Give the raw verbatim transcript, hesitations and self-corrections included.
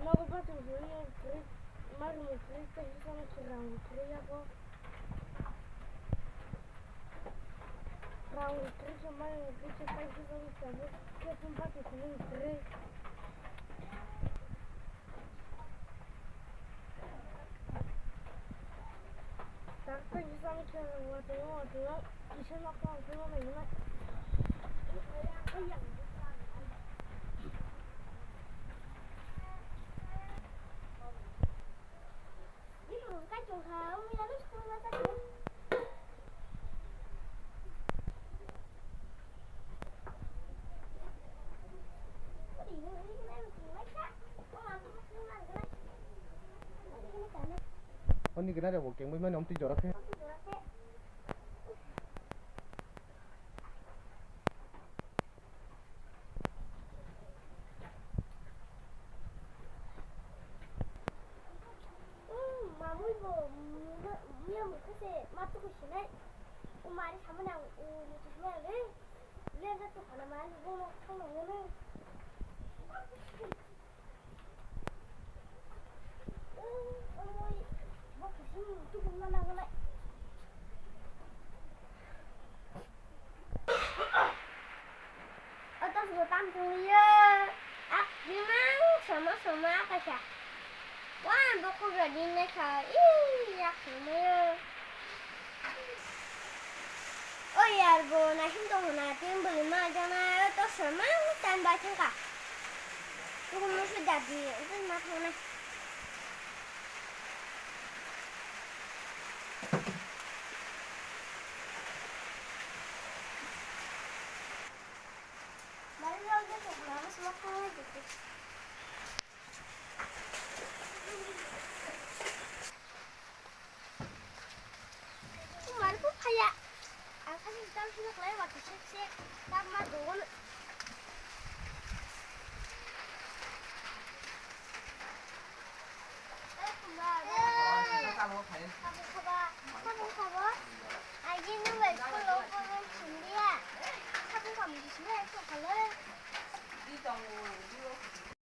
Nogo bathum hwnwi kwrwi, marmung kwrwi tei hwnkheno rang kwrwi yago. Rang kwrwi khe marmung kwrwi khe paikhe bagwi tabuk khe bathum hwnwi kwrwi. Doctor kisa ni khe watwi watwi kisa nok tong khe ma nai. Oni gana rebo kengbai mani omtwi jora khe. Mamui bo muya mukha se ma tuku sinai. Umari samani ang mutu sinai le. Lenda tu kana ma ni bo thang nang nang. Oto sudah tampung ya. Ah, memang sama-sama apa sih? Wah, buku gadi nih kak. Ih, ya kamu. O yar, bo naising tong hwna, tini bwlwi ma jana, o to swrwng ma time bai thangkha. Tukhum no se dadi, o twi ma thangnai. Mari lo je tong hwna, ma swma thangnai je. Kumar ko phaya. Ang kha sing tam sing khlai wa kisa se. Tam ma dogon.